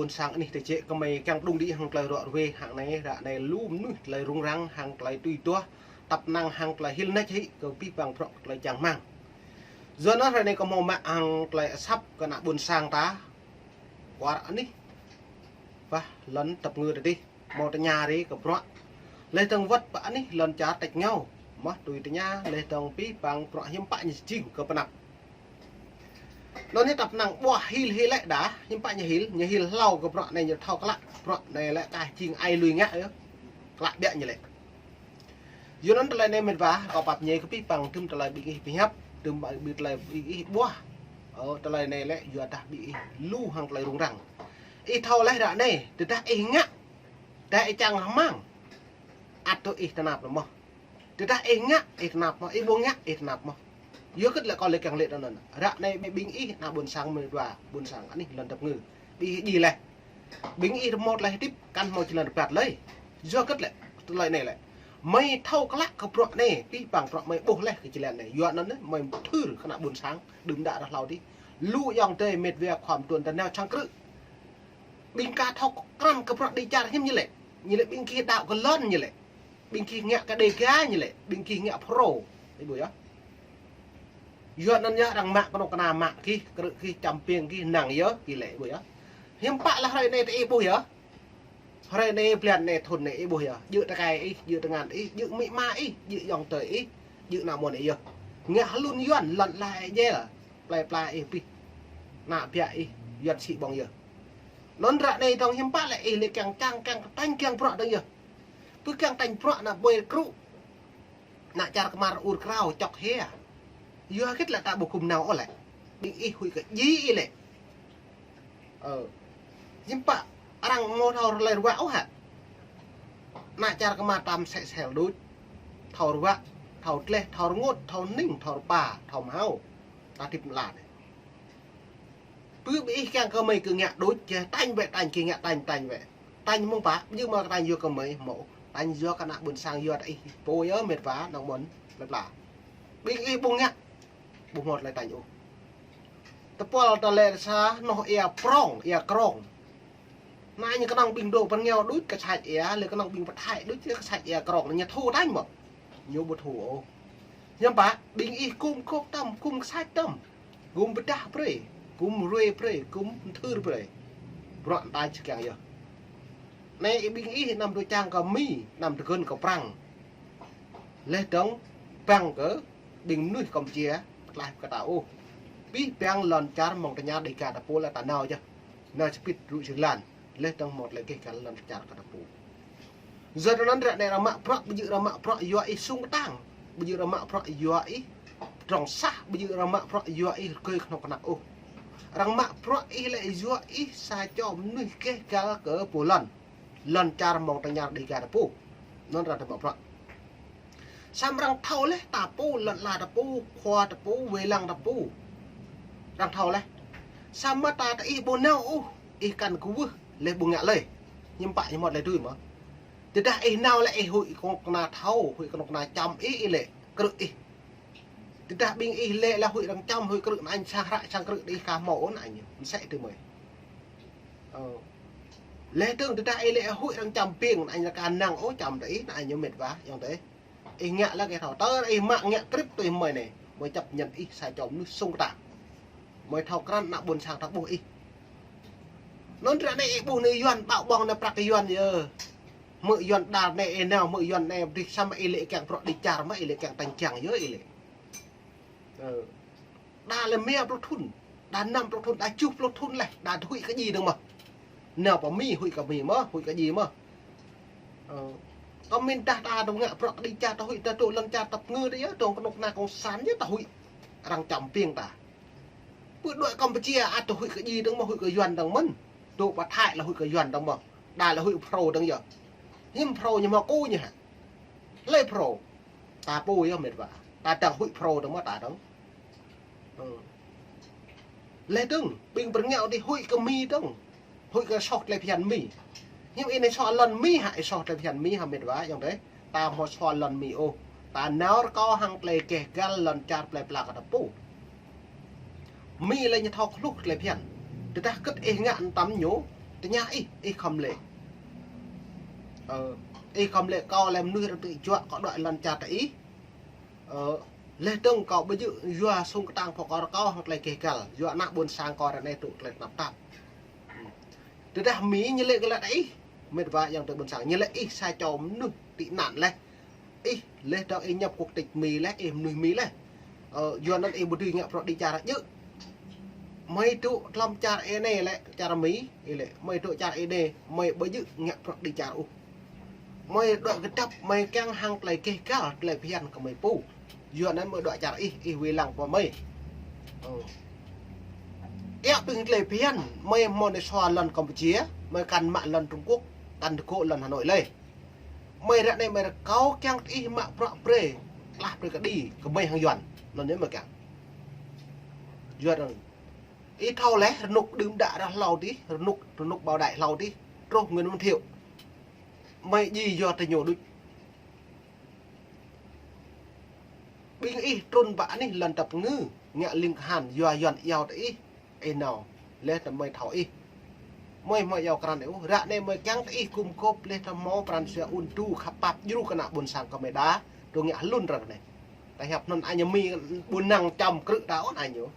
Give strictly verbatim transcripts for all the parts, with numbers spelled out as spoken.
ƀôn sang anih tơjĕ kơmơi kiăng đung đĭ hăng tơlơi ruă ruê hăng anai, ră anai lu mơnuih tơlơi rŭng răng hăng tơlơi tui duah, tăp năng hăng tơlơi hil nač hĭ kơ abih bang bruă tơlơi čang rơmang. Yua anŭn ră anai kâo hmâo mă hăng tơlơi asăp kơ ană ƀôn sang ta, kwar anih bah lŏn tăp ngư tơdih, hmâo tơña rai kơ bruă. Laih dơ̆ng wơ̆t pơ anih lŏn čar tač rơngiao, mơ̆ tui tơña, laih dơ̆ng abih bang bruă hiư̆m pă ñu jing kơ pơanăp. Anŭn ñu tăp năng ƀuah hil hĭ lĕ đa, hiư̆m pă ñu hil, ñu hil hlâo kơ bruă anai, ñu thâo klă bruă anai lĕ kah jing ai lui ngă yơh. Klă biă ñu lĕ. Yua anŭn tơlơi anai mĕt wa, kâo pap ñe kơ abih bang tơm tơlơi ƀing ih pơhiăp, tơm ƀing tơlơi ƀing ih ƀuah. Ơ, tơlơi anai lĕ yua dah ƀing ih lu hăng tơlơi rŭng răng. Ih thâo laih ră anai, tơdah ih ngă, dah ih čang rơmang, ăt tŭ ih tơnap lĕ mơ̆. Tơdah ih ngă, ih tơnap mơ̆, ih ƀu ngă, ih tơnap mơ̆. Yua hơget lĕ kâo lĕ kiăng lĕ anŭn. Ră anai ƀing ih ană ƀôn sang mĕt wa, ƀôn sang anih lŏn tăp ngư, ƀing ih djai laih. Ƀing ih hmâo tơlơi hơdip, kăn hmâo jơlan rơbat lơi. Yua hơget lĕ, tơlơi anai lĕ. Mơi thâo klă kơ bruă anai, abih bang bruă mơi ƀuh laih kơ jơlan anai. Yua anŭn mơi thâo kơ ană ƀôn sang, đưm đă ră hlâo dih. Lu ayŏng adơi mĕt wa khua mơtuan ta nao čang krư̆. Ƀing ka thâo krăn kơ bruă dêh čar hiư̆m ñu lĕ. Ñu lĕ ƀing gih đaŏ kơ lŏn ñu lĕ. Ƀing gih ngă kơ Dêga ñu lĕ. Ƀing gih ngă Phrô. Ih ƀuh yơh. Yua anŭn yơh arăng mă kơnuk kơna mă gih, krư̆ gih, čăm ping gih, năng yơh gih lĕ, ih ƀuh yơh. Hiư̆m pă lah hrơi anai tơ ih ƀuh yơh. Hrơi anai, blan anai, thŭn anai, ih ƀuh yơh. Djơ̆ tơkai ih, djơ̆ tơngan ih, djơ̆ amĭ ama ih, djơ̆ ayŏng adơi ih, djơ̆ ană mơnuih ih yơh. Ngă hlŭn Yuan, lŏn ala ih jĕ. Plơi pla ih pih. Ană biă ih, Yuan sĭ ƀơ̆ng yơh. Anŭn ră anai dơ̆ng hiư̆m pă lĕ ih lĕ kiăng čang, kiăng tañ, kiăng bruă dơ̆ng yơh. Pơ kiăng tañ bruă ană ƀơi krŭ. Ană čar kơmar ur krao čŏk hia. Yua hơget lĕ ta ƀu gum nao ôh lĕ. Ƀing ih huĭ kơ djai ih lĕ. Ơ. Hiư̆m pă arăng hmâo thâo tơlơi ruă ôh hă. Ană čar kơmar tam sĕ sel đôč. Thâo ruă, thâo gleh, thâo rơngot, thâo ning, thâo rơpa, thâo mơhao. Ta hơdip mơla anai. Pơ ƀing ih kiăng kơ mơi kơ ngă đôč, kơ tañ wĕ tañ, kơ ngă tañ tañ wĕ. Tañ mơ̆ng pă, ƀu djơ̆ mơ̆ tañ yua kơ mơi, hmâo. Tañ yua kơ ană ƀôn sang yua ta ih pô yơh mĕt wa, nŏng mơ̆n, plơi pla. Ƀing ih ƀu ngă, ƀu hmâo tơlơi tañ ôh. Tơpul ta lĕ sa, noh ia prong, ia krong. Anai ñu kơnơ̆ng ƀing dŏ pơ rơngiao đôč kơsač ia, lĕ kơnơ̆ng ƀing pơthai đôč kơsač ia krong, ñu thâo tañ mơ̆. Ñu ƀu thâo ôh. Hiư̆m pă, ƀing ih gum kơkuh tơm, gum kơsač tơm. Gum pơdah brơi, gum ruai brơi, gum mơthưr brơi. Bruă ta či kiăng yơh. Anai ƀing ih anăm dŏ čang kơ Mi, anăm tơgŭn kơ Prăng. Laih dơ̆ng, bang kơ ƀing mơnuih Kampuchia, pơtlaih kơ ta ôh. Abih bang lŏn čar mơ̆ng tơña Dêga ta pô lĕ ta nao yơh. Nao čơpit rŭ jơlan. Laih dơ̆ng hmâo tơlơi gêh găl lŏn čar kơ ta pô. Yua anŭn ră anai arăng mă bruă, ƀu djơ̆ arăng mă bruă yua ih sung kơtang. Ƀu djơ̆ arăng mă bruă yua ih pơdrŏng sah, ƀu djơ̆ arăng mă bruă yua ih rơgơi kơnuk kơna ôh. Arăng mă bruă ih lĕ yua ih sa čô mơnuih gêh găl kơ pô lŏn. Lŏn čar mơ̆ng tơña Dêga ta pô. Anŭn arăng mă bruă. Samơ̆ arăng thâo laih ta pô, lŏn ala ta pô, khua ta pô, wai lăng ta pô. Arăng thâo laih. Samơ̆ ta tơ ih ƀu nao ôh, ih kăn kwưh, laih ƀu ngă lơi. Hiư̆m pă ñu hmâo tơlơi dưi mơ̆. Tơdah ih nao lĕ ih huĭ kơnuk kơna thâo, huĭ kơnuk kơna čăm ih, ih lĕ krư̆ ih. Tơdah ƀing ih lĕ lah huĭ arăng čăm, huĭ krư̆ anai, sang hră, sang krư̆ ih ka hmâo ôh anai ñu. Mơsĕ tơ mơi. Ơ. Laih dơ̆ng tơdah ih lĕ huĭ arăng čăm ping, anai ñu ka năng ôh čăm tơ ih, anai ñu mĕt wa, ayŏng adơi. Ih ngă lĕ kơ thâo. Tơ ih mă ngă trip tui mơi anai. Mơi chấp nhận ih sa čô mơnuih sung kơtang. Mơi thâo krăn ană ƀôn sang ta ƀuh ih. Anŭn ră anai ih ƀuh anai Yuan, ƀaŏ ƀơ̆ng anai prăk Yuan yơh. Hmư̆ Yuan đa anai ih nao, hmư̆ Yuan anai dih samơ̆ ih lĕ kiăng bruă dêh čar mơ̆, ih lĕ kiăng tañ kiăng yơh ih lĕ. Ơ. Đa lĕ rơma pluh thŭn, đa năm pluh thŭn, đa tơjuh pluh thŭn laih, đa huĭ kơ djai dơ̆ng mơ̆. Nao pơ Mi huĭ kơ Mi mơ̆, huĭ kơ djai mơ̆. Ơ, kơ min dah ta dŏ ngă bruă kơ dêh čar ta huĭ, ta dŏ lŏn čar tăp ngư ta yơh, dŏ kơnuk kơna kông san yơh ta huĭ. Arăng čăm ping ta. Pơ dŏ Kampuchia ăt ta huĭ kơ djai dơ̆ng mơ̆, huĭ kơ Yuan dơ̆ng mơ̆n. Dŏ pơ Thái lĕ huĭ kơ Yuan dơ̆ng mơ̆. Đa lĕ huĭ Phrô dơ̆ng yơh. Hiư̆m Phrô ñu hmâo kơ ñu hă. Lĕ Phrô. Ta pô yơh mĕt wa. Ta dơ̆ng huĭ Phrô dơ̆ng mơ̆ ta dơ̆ng. Ơ. Laih dơ̆ng, ƀing pơrơngiao dih huĭ kơ Mi dơ̆ng. Huĭ kơ soh tơlơi phiăn Mi. Hiư̆m ih anai soh lŏn Mi hă, ih soh tơlơi phiăn Mi hă mĕt wa, ayŏng adơi. Ta hmâo soh lŏn Mi ôh. Ta nao rơkâo hăng tơlơi gêh găl lŏn čar plơi pla kơ ta pô. Mi lĕ ñu thâo hluh tơlơi phiăn. Tơdah hơget ih ngă tăm ñu, Tơña ih, ih khŏm lĕ. Ơ, ih khŏm lĕ kâo lĕ mơnuih rơ̆ng tơjuă kâo đuaĭ lŏn čar tơ ih. Ơ, leh dơ̆ng kâo ƀu djơ̆ yua sung kơtang pơkŏr kâo hăng tơlơi gêh gal. Yua ană ƀôn sang kâo ră anai tŭ tơlơi tơnap tap. Tơdah Mi ñu lĕ kơ lĕ tơ ih. Met wa ayŏng adơi ƀôn sang. Ñu lĕ ih sa čô mơnuih tị nạn leh. Ih leh dơ̆ng ih nhập quốc tịch Mi leh, ih mơnuih Mi leh. Ơ, yua anŭn ih ƀu dưi ngă bruă đĭ čar djơ̆. Mơi tŭ tlŏm čar ih anai lĕ, čar Mi, ih lĕ, mơi tŭ čar ih anai, mơi ƀu djơ̆ ngă bruă đĭ čar ôh. Mơi đuaĭ kơdŏp, mơi kiăng hăng tơlơi gêh gal, tơlơi phiăn kơ mơi pô. Yua anŭn mơi đuaĭ čar ih, ih wai lăng pơ mơi. Ơ. Iă ƀing tơlơi phiăn, mơi hmâo nai sua lŏn Campuchia, mơi kăn mă lŏn Trung Quốc, kăn tơgŭ lŏn Hà Nội lơi. Mơi ră anai mơi rơkâo kiăng tơ ih mă bruă brơi, klah brơi kơđi, kơ mơi hăng Yuan. Anŭn yơh mơi kiăng. Yuan anŭn. Ih thâo leh, rơnŭk đưm đă ră hlâo adih, rơnŭk, rơnŭk Bảo Đại hlâo adih, truh Nguyễn Văn Thiệu. Mơi djai yua tơ ñu đôč. Ƀing ih trŭn pơ anih lŏn tơpơngư, ngă ling kơhan yua Yuan iâu tơ ih. Ih nao, leh tơ mơi thâo ih. Mơi hmâo iâu krăn ih ôh, ră anai mơi kiăng tơ ih gum gôp leh tơ hmâo pran jua ŭn tu khăp pap djru kơ ană ƀôn sang kơ mơi đa, tŭ ngă hlŭn ră anai. Tơ hiăp anŭn añ Mi ƀu năng čăm krư̆ đa ôh añ ñu.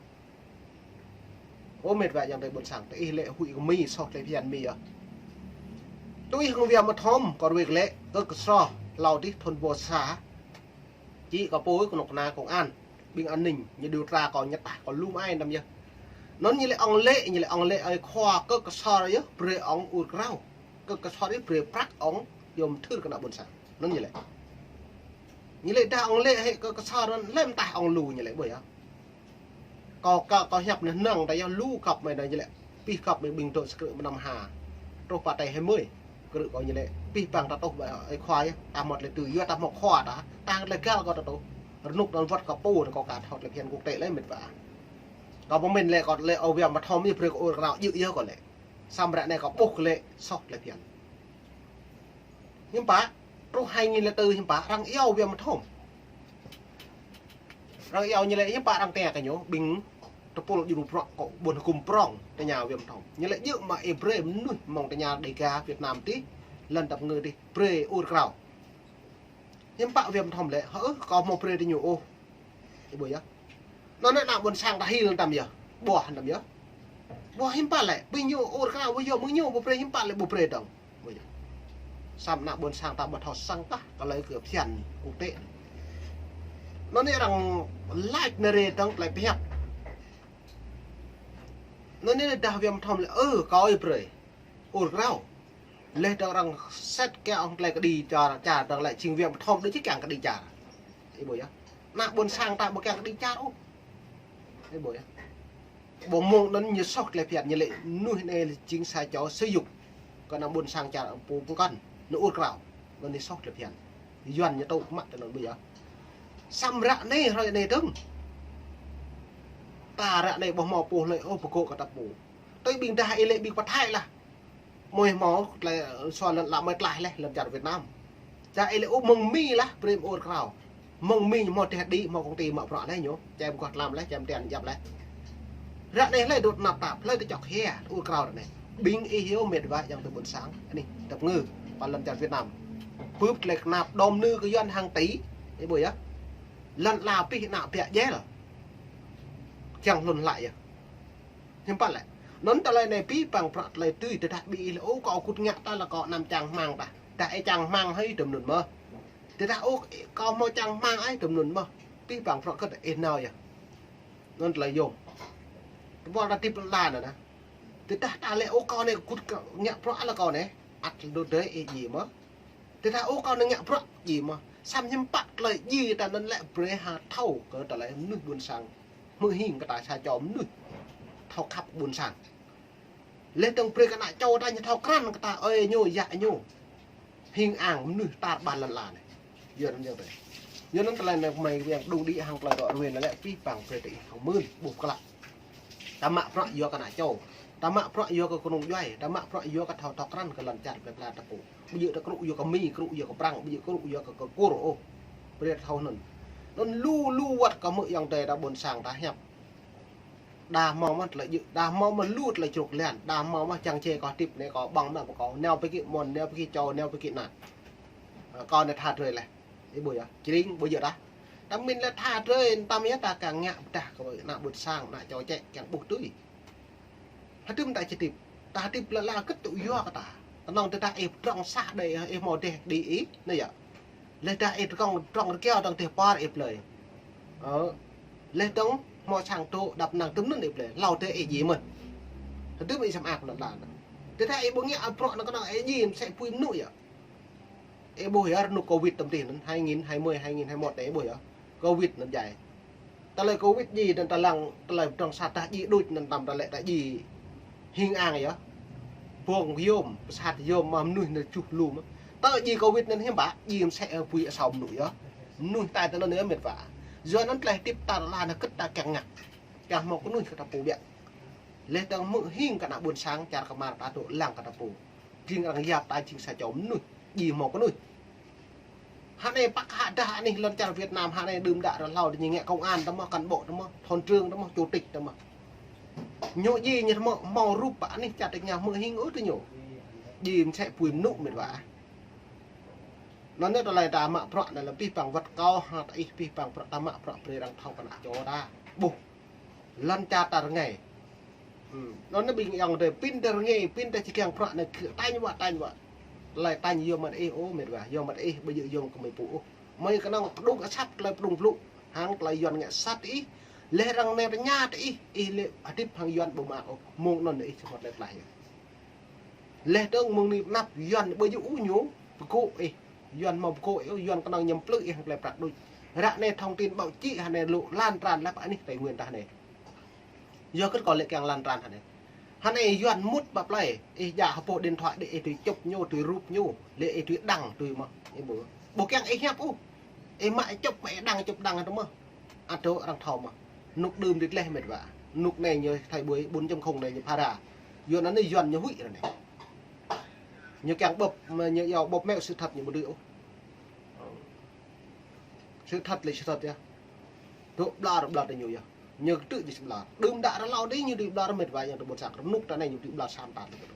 Ơ met wa ayŏng adơi ƀôn sang, tơ ih lĕ huĭ kơ Mi, soh tơlơi phiăn Mi yơh. Tui hăng Wia Mơthom, kâo ruai kơ lĕ, kơ kơsroh, hlâo adih thŭn dua sa. Čĭ kâo pô kơnuk kơna công an, ƀing an ninh, ñu điều tra kâo ñu tah kâo lu mơai năm yơh. Anŭn ñu lĕ ŏng lĕ, ñu lĕ ŏng lĕ ơi khua kơ kơsor yơh, brơi ŏng ur krao. Kơ kơsor yơh brơi prăk ŏng, yôm thưr kơ ană ƀôn sang. Anŭn ñu lĕ. Ñu lĕ dah ŏng lĕ hĕ kơ kơsor anŭn lĕ mơtah ŏng lu ñu lĕ ƀuh yơh. Kâo, kâo, kâo hiăp neh nang ta yơh lu găp mơi anai ñu lĕ. Pih găp mơi ƀing dŏ sơkrư̆ mơnam ha. Truh pă tơi hai mươi. Krư̆ kâo ñu lĕ. Pih păng ta tŭ ƀơi ơi khua yơh. Ta hmâo tơlơi tui. Yua ta hmâo khua ta. Ta tơlơi gal kâo ta tŭ. Rơnŭk anŭn wơ̆t kâo pô anŭn kâo ka thâo tơlơi phiăn quốc tế lĕ met wa. Kâo pơmĭn lĕ kâo lĕ ơ Wia Mơthom yơh brơi kơ ur krao djơ̆ yơh kâo lĕ. Samơ̆ ră anai kâo ƀuh kơ lĕ soh tơlơi phiăn. Hiư̆m pă, truh hai nghìn lẻ tư hiư̆m pă, arăng iâu Wia Mơthom. Arăng iâu ñu lĕ hiư̆m pă arăng tơña kơ ñu, ƀing tơpul djru bruă kơ ƀôn hơgŭm prŏng tơña Wia Mơthom. Ñu lĕ djơ̆ mă ih brơi mơnuih mơ̆ng tơña Đêga Việt Nam adih, lŏn tơpơngư adih, brơi ur krao. Hiư̆m pă Wia Mơthom lĕ, hơ, kâo hmâo brơi tơ ñu ôh. Ih ƀuh yơh. Anŭn ană ƀôn sang ta hil tam yơh. Ƀuh tam yơh. Ƀuh hiư̆m pă lĕ, ƀing ñu ur krao ƀu yơh, ƀing ñu ƀu brơi hiư̆m pă lĕ ƀu brơi dơ̆ng. Ƀuh yơh. Samơ̆ ană ƀôn sang ta ƀu thâo sang kah, kơ lơi kơ phiăn quốc tế. Anŭn anai arăng lač nơ̆r dơ̆ng tơlơi pơhiăp. Anŭn anai dah Wia Mơthom lĕ, ơ, kâo ih brơi. Ur krao. Leh dơ̆ng arăng set kiăng tơlơi kơđi čar, čar dơ̆ng lĕ jing Wia Mơthom đôč či kiăng kơđi čar. Ih ƀuh yơh. Ană ƀôn sang ta ƀu kiăng kơđi čar ôh. Ih ƀuh yơh. Ƀu mơ̆ng anŭn ñu soh tơlơi phiăn ñu lĕ mơnuih anai jing sa čô sơyuk. Kơ ană ƀôn sang čar pô pơkŏn. Ñu ur krao. Anŭn ñu soh tơlơi phiăn. Yuan ñu tŭ kơ mă tơ anŭn ƀuh yơh. Samơ̆ ră anai hrơi anai dơ̆ng. Ta ră anai ƀu hmâo pô hlơi ôh pơgŏ kơ ta pô. Tui ƀing dah ih lĕ ƀing pơthai lah. Mơi hmâo tơlơi sua lŏn ala mơi tlaih leh lŏn čar Việt Nam. Čar ih lĕ ôh mơ̆ng Mi lah brơi ur krao. Mơ̆ng Mi ñu hmâo teh đĭ hmâo công ty mă bruă leh ñu. Čem gŏ tlam leh, čem tian djăp leh. Ră anai hlơi dŏ tơnap tap, hlơi tơčŏk hia, ur krao ră anai. Ƀing ih yơh met wa ayŏng adơi ƀôn sang. Anai, tơpơngư, pơ lŏn čar Việt Nam. Bưp tơlơi kơnap đom nư kơ Yuan hăng tỉ. Ih ƀuh yơh. Lŏn ala pih ană biă jel. Kiăng hlŭn hlăi yơh. Hiư̆m pă lĕ. Anŭn tơlơi anai pih păng bruă tơlơi tui, tơdah ƀing ih lĕ, ơ, kâo kŭt ngă ta lĕ kâo anăm čang hmang ta. Tơdah ih čang hmang hơi tơm anŭn mơ̆. Tơdah ơ, kâo hmâo čang hmang hơi tơm anŭn mơ̆. Pih păng bruă kơt ih nao yơh. Anŭn tơlơi yôm. Tơpul ta tip lăn anŭn. Tơdah ta lĕ, ơ, kâo anai kŭt ngă bruă lĕ kâo anai. Ăt lu dơi ih djai mơ̆. Tơdah ơ kâo anai ngă bruă djai mơ̆. Samơ̆ hiư̆m pă tơlơi djai ta anŭn lĕ brơi ha thâo kơ tơlơi mơnuih ƀôn sang. Hmư̆ hing kơ ta sa čô mơnuih thâo khăp ƀôn sang. Leh dơ̆ng brơi kơ ană čô ta ñu thâo krăn kơ ta ơi ñu, yă ñu. Hing ang mơnuih tar ƀar lŏn ala anai. Yua anŭn yơh tơ. Yua anŭn tơlơi anai mơi kiăng đung đĭ hăng tơlơi ră ruai anai lĕ pih păng brơi tơ ih thâo mưn, ƀuh klă. Ta mă bruă yua kơ ană čô. Ta mă bruă yua kơ kơnung djuai. Ta mă bruă yua kơ thâo thâo krăn kơ lŏn čar plơi pla ta pô. Ƀu djơ̆ ta krŭ yua kơ Mi, krŭ yua kơ Prăng, ƀu djơ̆ krŭ yua kơ, kơ Kur ôh. Brơi ta thâo anŭn. Anŭn lu, lu wơ̆t kơ mơ̆ ayŏng adơi ta ƀôn sang ta hiăp. Đa hmâo mơ̆n tơlơi djơ̆, đa hmâo mơ̆n lu tơlơi čruk lian, đa hmâo mơ̆n čang čê kâo hơdip anai kâo ƀơ̆ng mơ̆n kâo, nao pơ ki mon, nao pơ ki čô, nao pơ ki anăp. Ơ, kâo anai tha drơi laih. Ih ƀuh yơh, jing ƀuh yơh đa. Ta min lĕ tha drơi, ta min ta kiăng ngă pơdah kơ ană ƀôn sang, ană čô čĕ, kiăng ƀuh tui. Hơdôm ta či hơdip, ta hơdip lĕ lă kơ tŭ yua kơ ta. Kơnơ̆ng tơdah ih pơdrŏng sah đơi, ih hmâo dêh đĭ ih, anai yơh. Laih dah ih pơdrŏng, pơdrŏng rơgao dơ̆ng dêh pơr ih plơi. Ơ, laih dơ̆ng hmâo sang tŭ đăp năng tŭm anŭn ih plơi, hlâo dêh ih djai mơ̆n. Hơdôm ih samơ̆ ak anŭn lă. Tơdah ih ƀu ngă bruă anŭn kơnơ̆ng ih djai mơsĕ apui mơnŭ yơh. Ih ƀuh yơh rơnuk Covid tơm tih anŭn, hai nghìn hai mươi, hai nghìn hai mươi mốt anai ih ƀuh yơh. Covid anŭn djai. Tơlơi Covid djai anŭn ta lăng, tơlơi pơdrŏng sah dah djai đôč anŭn tơm ta lĕ ta djai hing ang yơh. Pơ̆ng yôm, pơsat yôm, mă mơnuih anŭn čuh lu mơ̆n. Tơ djai Covid anŭn hiư̆m pă, djai mơsĕ apui asâo mơnŭ yơh. Mơnuih tai tơ anŭn yơh met wa. Yua anŭn tơlơi hơdip ta lă anŭn kơ ta kiăng ngă. Kiăng hmâo kơnuih kơ ta pô biă. Laih dơ̆ng hmư̆ hing kơ ană ƀôn sang, čar kơmar ta tŭ lăng kơ ta pô. Jing arăng yap ta jing sa čô mơnuih, djai hmâo kơnuih. Hơnai păk hă dah anih lŏn čar Việt Nam hơnai đưm đă rơhlâo dih ñu ngă công an tơ mơ̆, cán bộ tơ mơ̆, thôn trưởng tơ mơ̆, chủ tịch tơ mơ̆. Ñu djai ñu tơ mơ̆, hmâo rup pă anih čar tơ ñu hmư̆ hing ôh tơ ñu. Djai mơsĕ apui mơnŭ met wa. Anŭn yơh tơlơi ta mă bruă anai lăm pih păng wơ̆t kâo hăng ta ih pih păng bruă ta mă bruă brơi arăng thâo kơ ană čô ta. Ƀuh. Lŏn čar ta rơngai. Hmm. Anŭn anai ƀing ayŏng adơi pin ta rơngai, pin ta či kiăng bruă anai kơ tañ wă, tañ wă. Tơlơi tañ yôm mơ̆ng ih ôh met wa, yôm mơ̆ng ih ƀu djơ̆ yôm kơ mơi pô ôh. Mơi kơnơ̆ng pơdŏng asăp tơlơi pơdŏng blŭ. Hăng tơlơi Yuan ngă sat ih, laih arăng anai tơña tơ ih, ih lĕ hơdip hăng Yuan ƀu mơak ôh. Mơ̆ng anŭn ih či mơ̆t lĕ tơlơi yơh. Laih dơ̆ng mơ̆ng anai anăp Yuan ƀu djơ̆ ôh ñu pơgŏ ih. Yuan hmâo pơgŏ ih, Yuan kơnơ̆ng ñu plư ih hăng tơlơi prăk đôč. Ră anai thông tin báo chí hơnai lŏ lan tràn lăp anih Tây Nguyên ta hơnai. Yua kơ kâo lĕ kiăng lan tràn hơnai. Hơnai Yuan mŭt pơ plơi, ih djă hơpŏh điện thoại đĭ ih tui chụp ñu, tui rup ñu, lĕ ih tui đăng tui mơ̆. Ih ƀu, ƀu kiăng ih hiăp ôh. Ih mă ih chụp, mă ih đăng, chụp đăng tơ mơ̆. Ăt dŏ arăng thâo mơ̆. Rơnuk đưm đĭ laih met wa. Rơnuk anai ñu thai ƀuai bốn chấm không anai ñu phara. Yuan anai Yuan ñu huĭ ră anai. Ñu kiăng bưp, ñu yua bưp mĕo sự thật ñu ƀu dưi ôh. Sự thật là sự thật yơh. Dŏ ƀlŏr, ƀlŏr tơ ñu yơh. Ñu kơtư̆ djơ̆ či ƀlŏr. Đưm đă rơhlâo dih ñu dưi ƀlŏr met wa ayŏng adơi ƀôn sang. Rơnuk ta anai ñu dưi ƀlŏr sam tat lĕ kơ dŏ.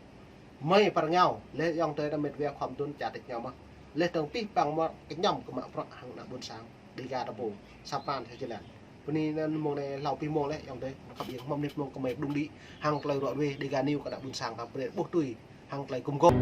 Mơi pơ rơngiao, laih ayŏng adơi ta met wa khŏm dŭn čar tơ ñu mơ̆. Laih dơ̆ng pih păng mơ̆ kơñăm kơ mă bruă hăng ană ƀôn sang. Dêga ta pô, sa pran sa jơlan. Bơni anŭn mơ̆ng anai hlâo pih mơ̆ng lĕ ayŏng adơi. Khăp ieng hmâo mơnit mơ̆ng kơ mơi pơdŏng đĭ. Hăng tơlơi ruă ruê dêga ñu kơ ană ƀôn sang ta brơi ƀuh tui. Hăng tơlơi gum gôp.